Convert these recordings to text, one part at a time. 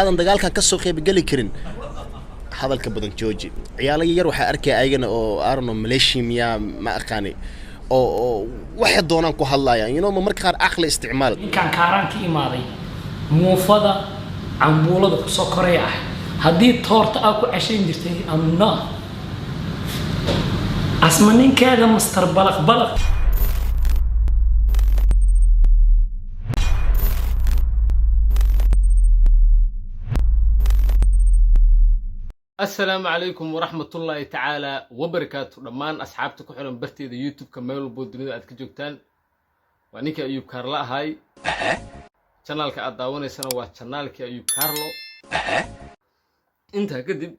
Aadan dagaalkan kasoo qaybgeli karin, hadalka badan jooji. Ciyaalo yar waxaa arkaya ayagana oo arno Malaysia miyaa, ma aqaani, oo waxay doonaan ku hadlayaan, ma marka qaar caqli isticmaal. Ninkaan Kaaraan ka imaaday, muufada cambuulada kusoo koray ah, haddii toorta aa ku cashayn jirtay amna asma ninkeeda master balaq balaq. Asalaamu calaykum waraxmatullaahi tacaala wabarakaatu. Dhammaan asxaabta ku xiran barteeda YouTube-ka, meel walboo dunida aad ka joogtaan, waa ninkii Ayuub Kaarla ahay. Channelka aad daawanaysana waa channelkii Ayuub Kaarlo. Intaa kadib,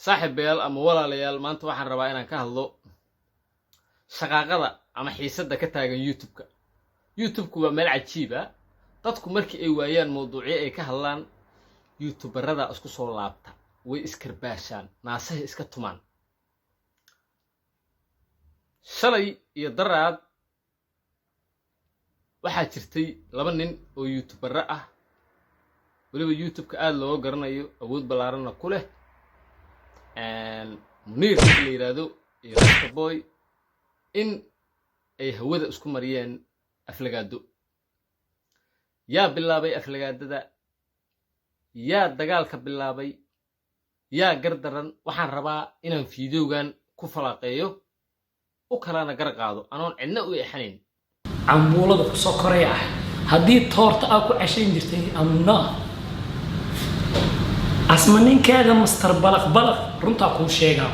saaxiibayaal ama walaalayaal, maanta waxaan rabaa inaan ka hadlo shaqaaqada ama xiisadda ka taagan YouTube-ka. YouTube-ku waa meel cajiib ah. Dadku markii ay waayaan mawduucyo ay ka hadlaan, YouTuberada isku soo laabta, way iskarbaashaan, naasahay iska tumaan. Shalay iyo daraad waxaa jirtay laba nin oo YouTubero ah, weliba YouTube-ka aada looga garanayo, awood ballaaranna ku leh, Muniir la yidhaahdo iyo Rasta Boy, in ay hawada isku mariyeen aflagaado. Yaa bilaabay aflagaadada? Yaa dagaalka bilaabay? Yaa gardaran? Waxaan rabaa inaan fiidiyowgan ku falaaqeeyo, u kalana gar qaado, anoon cidna u exanayn. Cambuulada kusoo koray ah, haddii toorta aa ku cashayn jirtay amna asma ninkeeda master balaq balaq, runtaa kuu sheegaa.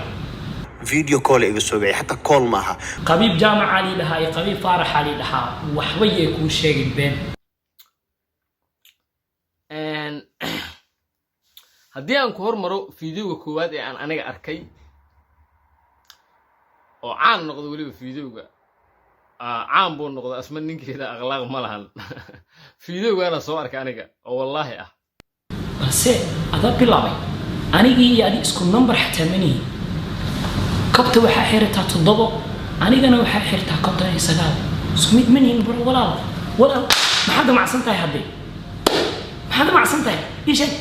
Video call iga soo wicay, xataa call maaha. Qabiib Jaamacaa lii dhahaa iyo Qabiib Faaraxaa lii dhahaa, waxba yay kuu sheegin been. Haddii aan ku hormaro fiidiyowga koowaad ee aan aniga arkay oo caan noqdo, weliba fiidiyowga caan buu noqda, "Asma ninkeeda akhlaaq ma lahan", fiidiyowgaana soo arkay aniga oo wallaahi ah. Balse adaa bilaabay. Anigii iyo adi isku number xataa manihin. Kabta waxaa xirataa 7, anigana waxaa xirtaa 59. Isku mid manihin bro. Walaal, walaal, maxaad damacsan tahay haddee? Maxaad damacsan tahay, ii sheeg.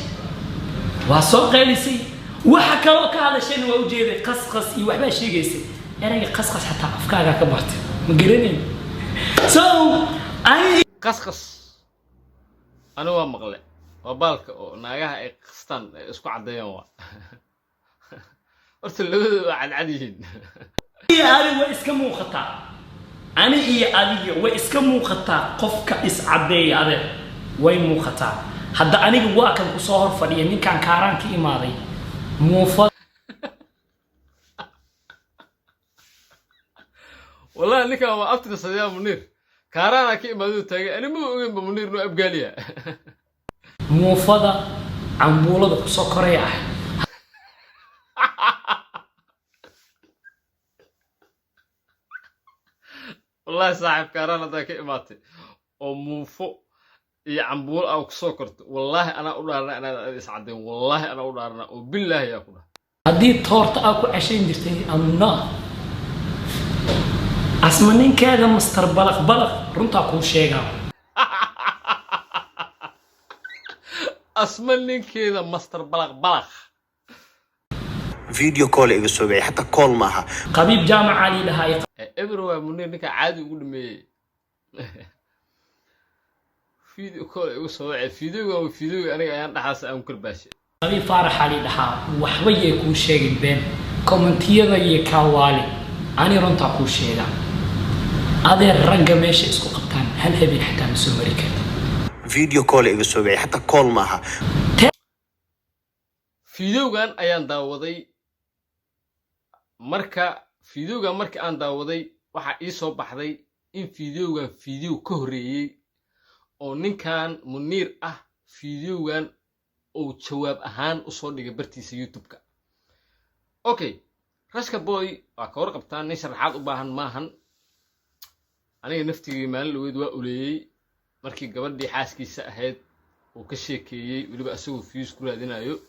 Waa soo qaylisay. Waxa kaloo ka hadashayna waa ujeeday, qasqas iyo waxbaa sheegaysay. Erayga qasqas xataa afkaagaa ka bartay, ma garanayn. So ani Qasqas anigu waa maqle, waa baalka oo naagaha ay qastaan, ay isku caddeeyaan. Waa horta labadooda waa cadcad yihiin. Iyo adi way iska muuqataa, ani iyo adiga way iska muuqataa. Qofka iscaddeeya, adeer, way muuqataa. Hadda aniga waa kan kusoo hor fadhiya, ninkaan Kaaraan ka imaaday, muufa Wallahi ninkan waa abtirsadaa. Muniir Kaaraanaa ka imaaduu taagay, ani ma ogeynba Muniir noo abgaaliya. Muufada cambuulada kusoo koray ah. Wallahi saaxiib, Kaaraan haddaa ka imaatay oo muufo iyo cambuulo aa kusoo korto, wallaahi anaa u dhaarana inaad iscaddayn. Wallaahi anaa u dhaarana oo billaahi yaa ku dhaha. Haddii toorta aa ku cashayn jirtay amna asma ninkeeda master balaq balaq, runtaa kuu sheegaa. Asma ninkeeda master balaq balaq. Video call iga soo wicay, xataa call maaha. Qabiib Jaamacaa lii dhahaa iyo Everywhere Muniir ninka caadi ugu dhameeyey, video call igu soo wacay. Videoga waa videoga aniga ayaan dhaxaas aan ku karbaashay. Qabiib Faaraxaa lii dhahaa, waxba yay kuu sheegin been. Commentiyada iyo kaawaali, ani runtaa kuu sheegaa. Adeer, ragga meesha isku qabtaan hal habeen xataa ma soo mari kartid. Video call iga soo wicay, xataa call maaha. Videogan ayaan daawaday. Marka videogan marka aan daawaday, waxaa ii soo baxday in videogan video ka horreeyey oo ninkan Muniir ah videogan uu jawaab ahaan usoo dhigay bartiisa YouTube-ka. Okay, Rashka Boy waa ka warqabtaan, nin sharaxaad u baahan maahan. Aniga naftigii maalin dhaweyd waa uleeyey markii gabadhii xaaskiisa ahayd uu ka sheekeeyey, weliba asagoo views ku raadinayo.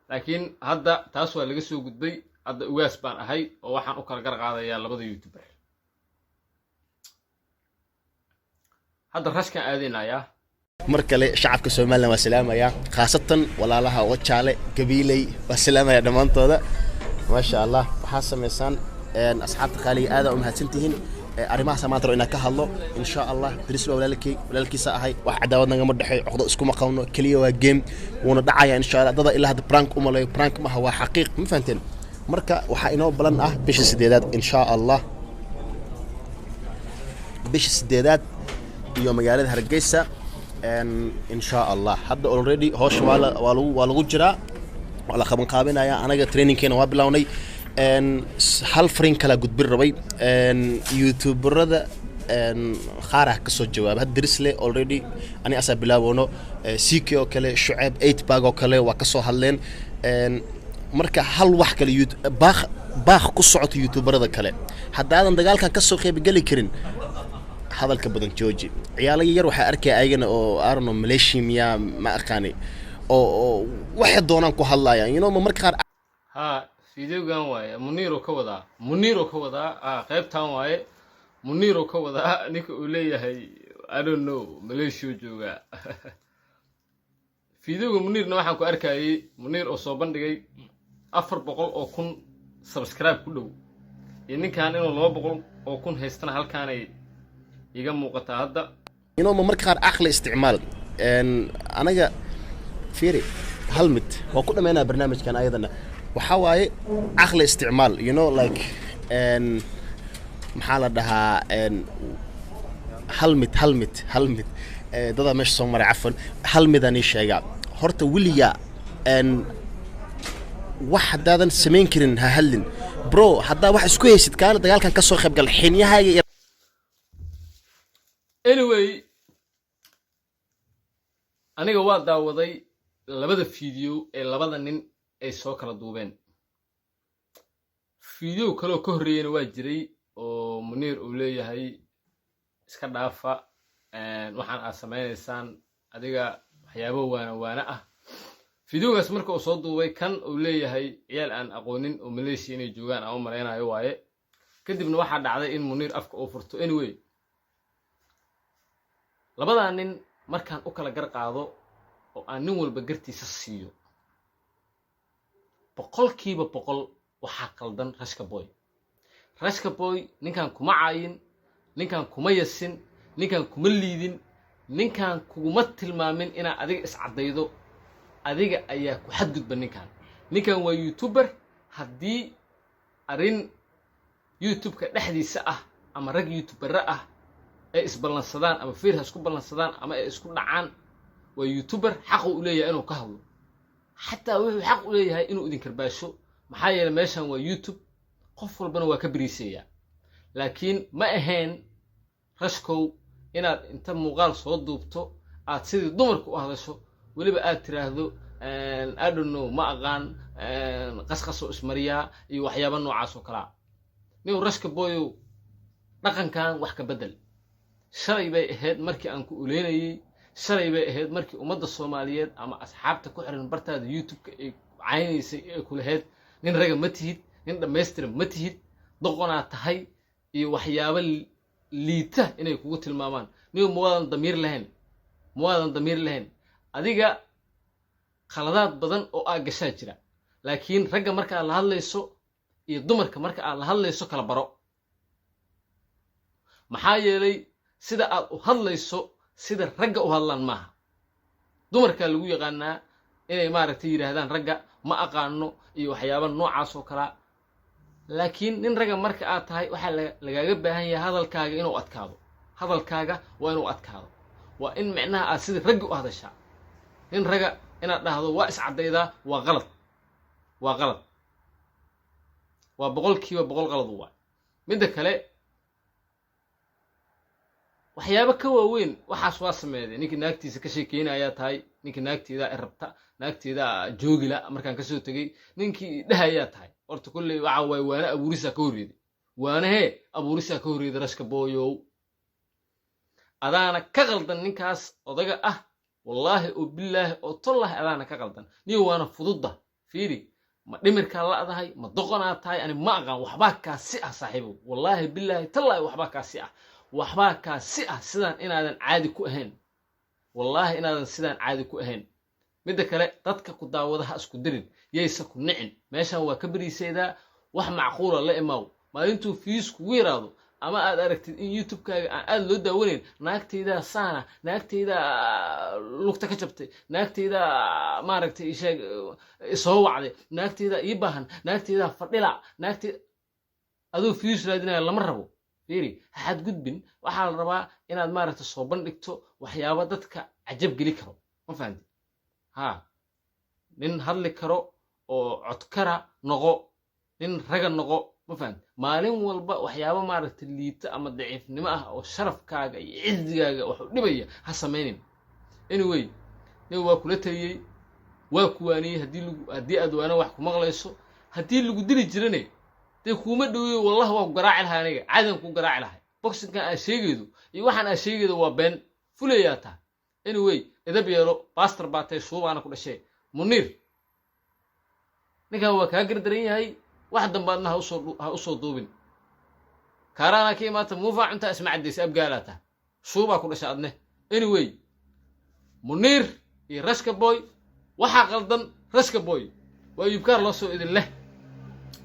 Laakiin hadda taas waa laga soo gudbay. Hadda ugaas baan ahay oo waxaan u kala gar qaadayaa labada YouTuber. Hadda Rashkaan aadaynayaa. Mar kale shacabka Somaliland waa salaamaya, khaasatan walaalaha Wajaale, Gabiiley, waa salaamaya dhammaantooda. Maasha Allah, waxaa samaysaan asxaabta qaaliga, aad u mahadsantihiin. Arrimahaas maanta rabo inaan ka hadlo insha Allah. Dirisle waa walaalkay, walaalkiisa ahay, wax cadaawad nagama dhexeeyo, coqdo iskuma qabno, keliya waa game, wuuna dhacaya insha Allah. Dada ilaa hadda prank u malayo, prank maha, waa xaqiiq, ma fahanteen? Marka waxaa inoo balan ah bisha 8aad insha Allah, bisha 8aad iyo magaalada Hargeysa insha Allah. Hadda already howsha waa lagu jiraa, waa la qaban qaabinaya, anaga trainingkeena waa bilownay. Hal fariin kala gudbin rabay youtuberada qaar ah kasoo jawaaba. Hadda Dirisle already ani asaa bilaaboono, CK oo kale, Shuceeb 8 bag oo kale waa kasoo hadleen. Marka hal wax kale, baaq baaq ku socoto youtuberada kale: haddaadan dagaalkan kasoo qaybgeli karin, hadalka badan jooji. Ciyaalo yar waxaa arkaya ayagana oo arono Malaysia miyaa, ma aqaani, oo waxay doonaan ku hadlayaan, ma marka qaar. Haa, videogan waaye Muniiroo ka wadaa, Muniiroo ka wadaa. Qaybtan waaye Muniiroo ka wadaa, ninka uu leeyahay "I don't know Malaysia joogaa". Videoga Muniirna waxaan ku arkayay Muniir oo soo bandhigay 400,000 subscribe ku dhow, iyo ninkan inuu 200,000 haystana halkaanay iga muuqataa hadda. Ma marka qaar caqli isticmaal. Anaga fiiri, hal mid waa ku dhamaynaa barnaamijkan, ayadana waxaa waaye caqli isticmaal, like maxaa la dhahaa, hal mid hal mid hal mid dadaa meesha soo maray, cafan, hal midaan ii sheegaa horta weliga. Wax haddaadan samayn karin ha hadlin, bro. Haddaa wax isku haysid, kaana dagaalkan ka soo qayb gal xinyahaaga iyo Anyway, aniga waa daawaday labada video ee labada nin ay soo kala duubeen. Video kaleoo ka horreeyana waa jiray oo Muniir uu leeyahay iska dhaafa waxaan aad samaynaysaan, adiga waxyaabo waana waana ah. Videogaas marka uu soo duubay kan uu leeyahay ciyaal aan aqoonin oo Malaysia inay joogaan aan u malaynayo waaye. Kadibna waxaa dhacday in Muniir afka uu furto. Anyway, labadaa nin markaan u kala gar qaado oo aan nin walba gartiisa siiyo, 100% waxaa qaldan Rashka Boy. Rashka Boy ninkan kuma caayin, ninkan kuma yasin, ninkan kuma liidin, ninkan kuguma tilmaamin inaad adiga iscaddaydo. Adiga ayaa ku xadgudba ninkan. Ninkan waa youtuber. Haddii arrin YouTube-ka dhexdiisa ah ama rag youtubera ah ay isballansadaan ama fiir ha isku ballansadaan ama ay isku dhacaan, waa youtuber, xaqu u leeyahay inuu ka hadlo. Xataa wuxuu xaq u leeyahay inuu idin karbaasho, maxaa yeeley meeshan waa YouTube, qof walbana waa ka beriisayaa. Laakiin ma ahayn, Rashkow, inaad inta muuqaal soo duubto aad sidii dumarka u hadasho, weliba aad tiraahdo "I don't know, ma aqaan, qasqasoo ismariyaa" iyo waxyaaba noocaas oo kalaa. Nin Rashka Boyow, dhaqankan wax ka beddel. Shalay bay ahayd markii aan ku uleynayey, shalay bay ahayd markii ummadda Soomaaliyeed ama asxaabta ku xiran bartaada YouTube-ka ay caynaysay ee ku lahayd nin raga ma tihid, nin dhammaystiran ma tihid, doqonaa tahay iyo waxyaabo liita inay kugu tilmaamaan. Nigu muwaadan damiir lahayn, muwaadan damiir lahayn. Adiga khaladaad badan oo aa gashaa jira, laakiin ragga marka aad la hadlayso iyo dumarka marka aad la hadlayso kala baro. Maxaa yeelay sida aad u hadlayso sida ragga u hadlaan maaha. Dumarkaa lagu yaqaanaa inay maaragtay yidhaahdaan ragga "ma aqaano" iyo waxyaaba noocaas oo kalaa. Laakiin nin ragga marka aad tahay, waxaa lagaaga baahan yahay hadalkaaga inuu adkaado. Hadalkaaga waa inuu adkaado, waa in micnaha aad sidii ragga u hadashaa. Nin raga inaad dhahdo "waa iscaddaydaa" waa qalad, waa qalad, waa 100% qalad. Waa midda kale, waxyaabo ka waaweyn waxaas waa sameeday. Ninkii naagtiisa ka sheekeynayaa tahay, ninkii naagteedaa i rabta, naagteedaa joogila markaan kasoo tegey, ninkii dhahayaa tahay. Horta kolley waxa waaye waana abuurisaa ka horreeday, waanahee abuurisaa ka horreeday. Rashka Boyow, adaana ka qaldan ninkaas odaga ah, wallaahi oo bilaahi oo tollahi, adaana ka qaldan niyo. Waana fududda. Fiiri, ma dhimirkaa la'dahay, ma doqonaa tahay? Ani ma aqaan, waxbaa kaa si ah, saaxiibow. Wallaahi, bilaahi, tallaahi, waxbaa kaa si ah, waxbaa kaa si ah, sidaan inaadan caadi ku ahayn. Wallaahi inaadan sidaan caadi ku ahayn. Midda kale, dadka ku daawada ha isku dirin, yaysa ku nicin. Meeshan waa ka beriisaydaa. Wax macquula la imaaw. Maalintuu views kugu yaraado ama aad aragtid in YouTube-kaaga aan aada loo daawanayn, "Naagtaydaa saana, naagtaydaa lugta ka jabtay, naagtaydaa maaragtay isheeg isoo wacday, naagtaydaa ii baahan, naagtaydaa fadhila, naagtay," adoo views raadinaya lama rabo. Fiiri, ha xadgudbin. Waxaa la rabaa inaad maaragtay soo bandhigto waxyaabo dadka cajab geli karo. Ma fahanti? Ha nin hadli karo oo codkara noqo, nin raga noqo. Ma fahanti? Maalin walba waxyaabo maaragtay liita ama daciifnimo ah oo sharafkaaga iyo cizigaaga wax u dhibaya ha samaynin. Anyway, nin waa kula taliyey, waa kuwaaniyey. Haddii aad waana wax ku maqlayso, haddii lagu dili jirane dee kuuma dhoweyo. Wallahi waa ku garaaci lahay, aniga caadigan kuu garaaci lahay. Boxingkan aad sheegaydo iyo waxaan aad sheegaydo waa been, fulayaa tahay. Anyway, edab yeelo, baster baa tahay, shuubaana ku dhashee. Muniir, ninkan waa kaa gardaran yahay. Wax dambaadna ha usoo duubin. Kaaraanaa ka imaata, muufaa cuntaa, isma caddaysa, abgaalaa tahay, shuubaa ku dhasha adne. Anyway, Muniir iyo Rashka Boy, waxaa qaldan Rashka Boy. Waa Yubkaar loo soo idin leh.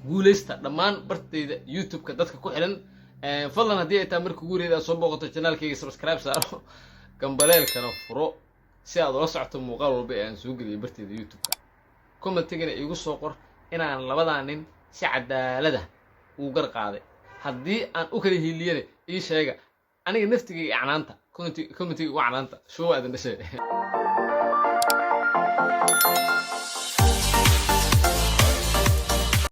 Guulaysta dhammaan bartayda YouTube-ka dadka ku xilan. Fadlan, haddii ay tahay marka ugu horeyd aad soo booqato channelkayga, subscribe saaro, gambaleelkana furo si aad ula socoto muuqaal walba ee aan soo geliyay bartayda YouTube-ka. Commentigana iigu soo qor inaan labadaa nin si cadaalada uu gar qaaday. Haddii aan u kala hiiliyana ii sheega. Aniga naftigayga canaanta, commentiga ugu canaanta. Shuuba idin dhashay.